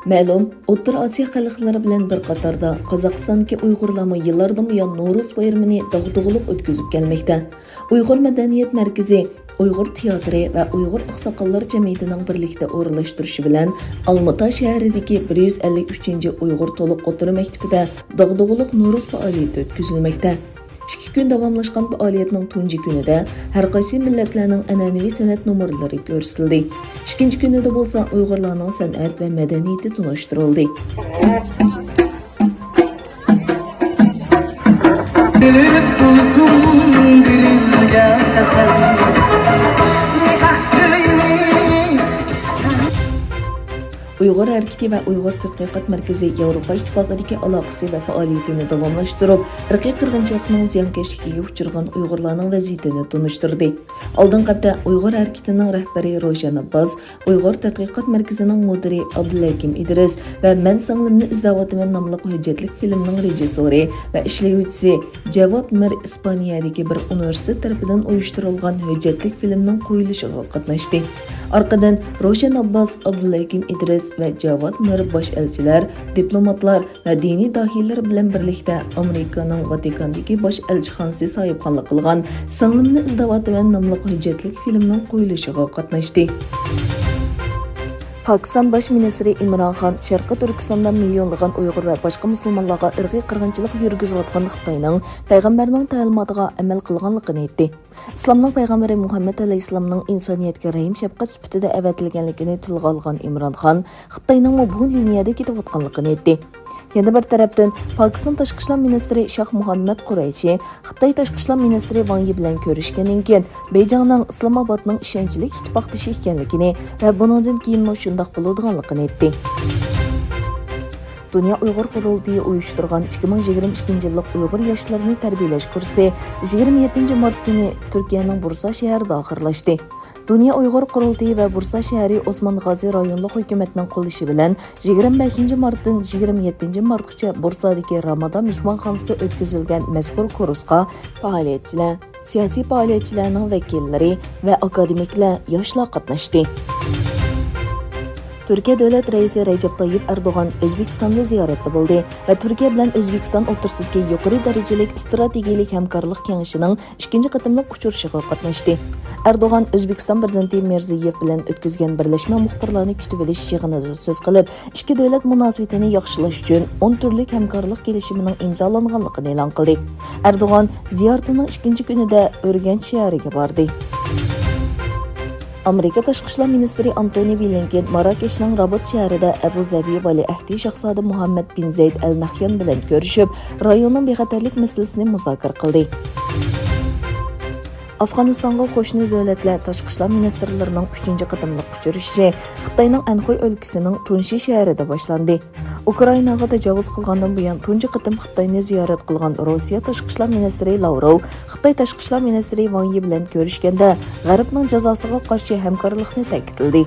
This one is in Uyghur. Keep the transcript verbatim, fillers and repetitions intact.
مەلۇم، ئوتتۇرا ئاسىيا خەلقلىرى بىلەن بىر قاتاردا قازاقىستاندىكى ئۇيغۇرلارمۇ يىللاردىن بۇيان نورۇز بايرىمىنى داغدۇغىلىق ئۆتكۈزۈپ كەلمەكتە. ئۇيغۇر مەدەنىيەت مەركىزى، ئۇيغۇر تىياتىرى ۋە ئۇيغۇر ئاقساقاللار جەمئىيىتىنىڭ بىرلىكتە ئورۇنلاشتۇرۇشى بىلەن ئالمىتا شەھىرىدىكى بىر يۈز ئەللىك ئۈچىنچى ئۇيغۇر تولۇق ئوتتۇرا مەكتىپىدە داغدۇغىلىق نورۇز پائالىيىتى ئۆتكۈزۈلمەكتە. ئىككى كۈن داۋاملاشقان پائالىيەتنىڭ تۇنجى كۈنىدە ھەر قايسى مىللەتلەرنىڭ ئەنئەنىۋى سەنئەت نومۇرلىرى كۆرسىتىلدى. ئىككىنچى كۈنىدە بولسا ئۇيغۇرلارنىڭ سەنئەت ۋە مەدەنىيىتى تونۇشتۇرۇلدى. ئۇيغۇر ھەرىكىتى ۋە ئۇيغۇر تەتقىقات مەركىزى ياۋروپا ئىتتىپاقىدىكى ئالاقىسى ۋە پائالىيىتىنى داۋاملاشتۇرۇپ، ئىرقىي قىرغىنچىلىقنىڭ زىيانكەشلىكىگە ئۇچرىغان ئۇيغۇرلارنىڭ ۋەزىيىتىنى تونۇشتۇردى. ئالدىنقى ھەپتە ئۇيغۇر ھەرىكىتىنىڭ رەھبىرى روشەن ئابباس، ئۇيغۇر تەتقىقات مەركىزىنىڭ مۇدىرى ئابدۇلھەكىم ئىدرىس ۋە مەن سىڭلىمنى ئىزدەۋاتىمەن ناملىق ھۆججەتلىك فىلىمنىڭ رېژىسسورى ۋە ئىشلىگۈچىسى جاۋاد مىر ئىسپانىيەدىكى بىر ئۇنىۋېرسىتېت تەرىپىدىن ئۇيۇشتۇرۇلغان ھۆججەتلىك فىلىمنىڭ قويۇلۇشىغا قاتناشتى. ئارقىدىن روشەن ئابباس، ئابدۇلھەكىم ئىدرىس ۋە جاۋاد مىر باش ئەلچىلەر، دىپلوماتلار ۋە دىنىي داھىيلار بىلەن بىرلىكتە ئامېرىكانىڭ ۋاتىكاندىكى باش ئەلچىخانىسى ساھىبخانلىق قىلغان سىڭلىمنى ئىزدەۋاتىمەن ناملىق ھۆججەتلىك فىلىمنىڭ قويۇلۇشىغا قاتناشتى. پاكىستان باش مىنىستىرى ئىمران خان شەرقىي تۈركىستاندا مىليونلىغان ئۇيغۇر ۋە باشقا مۇسۇلمانلارغا ئىرقىي قىرغىنچىلىق يۈرگۈزۈۋاتقان خىتاينىڭ پەيغەمبەرنىڭ تەلىماتىغا ئەمەل قىلغانلىقىنى ئېيتتى. ئىسلامنىڭ پەيغەمبىرى مۇھەممەد ئەلەيھىسسالامنىڭ ئىنسانىيەتكە رەھىم-شەپقەت سۈپىتىدە ئەۋەتىلگەنلىكىنى تىلغا ئالغان ئىمران خان خىتاينىڭمۇ بۇ لىنىيەدە كېتىۋاتقانلىقىنى ئېيتتى. يەنە بىر تەرەپتىن، پاكىستان تاشقى ئىشلار مىنىستىرى شاھ مۇھەممەد قۇرەيشى خىتاي تاشقى ئىشلار مىنىستىرى ۋاڭ يى بىلەن كۆرۈشكەندىن كېيىن، بېيجىڭنىڭ ئىسلامئابادنىڭ ئىشەنچلىك ئىتتىپاقدىشى ئىكەنلىكىنى ۋە بۇنىڭدىن كېيىنمۇ شۇنداق بولىدىغانلىقىنى ئېيتتى. دۇنيا ئۇيغۇر قۇرۇلتىيى ئۇيۇشتۇرغان ئىككى مىڭ يىگىرمە ئىككىنچى يىللىق ئۇيغۇر ياشلىرىنى تەربىيەلەش كۇرسى يىگىرمە يەتتىنچى مارت كۈنى تۈركىيەنىڭ بۇرسا شەھىرىدە ئاخىرلاشتى. دۇنيا ئۇيغۇر قۇرۇلتىيى ۋە بۇرسا شەھىرى ئوسمان غازى رايونلۇق ھۆكۈمەتنىڭ قوللىشى بىلەن يىگىرمە بەشىنچى مارتتىن يىگىرمە يەتتىنچى مارتقىچە بۇرسادىكى رامادا مېھمانخانىسىدا ئۆتكۈزۈلگەن مەزكۇر كۇرسقا پائالىيەتچىلەر، سىياسىي پائالىيەتچىلەرنىڭ ۋەكىللىرى ۋە ئاكادېمىكلار، ياشلار قاتناشتى. تۈركىيە دۆلەت رەئىسى رەجەپ تايىپ ئەردوغان ئۆزبېكىستاندا زىيارەتتە بولدى ۋە تۈركىيە بىلەن ئۆزبېكىستان ئوتتۇرىسىدىكى يۇقىرى دەرىجىلىك ئىستراتېگىيىلىك ھەمكارلىق كېڭىشىنىڭ ئىككىنچى قېتىملىق ئۇچرىشىشىغا قاتناشتى. ئەردوغان ئۆزبېكىستان پىرېزىدېنتى مىرزىيېۋ بىلەن ئۆتكۈزگەن بىرلەشمە مۇخبىرلارنى كۈتۈۋېلىش يىغىنىدا سۆز قىلىپ، ئىككى دۆلەت مۇناسىۋىتىنى ياخشىلاش ئۈچۈن ئون تۈرلۈك ھەمكارلىق كېلىشىمىنىڭ ئىمزالانغانلىقىنى ئېلان قىلدى. ئەردوغان زىيارىتىنىڭ ئىككىنچى كۈنىدە ئۈرگەنچ شەھىرىگە باردى. ئامېرىكا تاشقى ئىشلار مىنىستىرى ئانتونى بلىنكېن ماراكەشنىڭ رابات شەھىرىدە ئەبۇ زەبى ۋەلىئەھدى شاھزادە مۇھەممەد بىن زەيد ئەل نەھيان بىلەن كۆرۈشۈپ، رايوننىڭ بىخەتەرلىك مەسىلىسىنى مۇزاكىرە قىلدى. ئافغانىستانغا قوشنا دۆلەتلەر تاشقى ئىشلار مىنىستىرلىرىنىڭ ئۈچىنچى قېتىملىق ئۇچرىشىشى خىتاينىڭ ئەنخۇي ئۆلكىسىنىڭ تۇنشى شەھىرىدە باشلاندى. ئۇكرائىناغا تاجاۋۇز قىلغاندىن بۇيان تۇنجى قېتىم خىتاينى زىيارەت قىلغان روسىيە تاشقى ئىشلار مىنىستىرى لاۋروۋ خىتاي تاشقى ئىشلار مىنىستىرى ۋاڭ يى بىلەن كۆرۈشكەندە، غەربنىڭ جازاسىغا قارشى ھەمكارلىقنى تەكىتلىدى.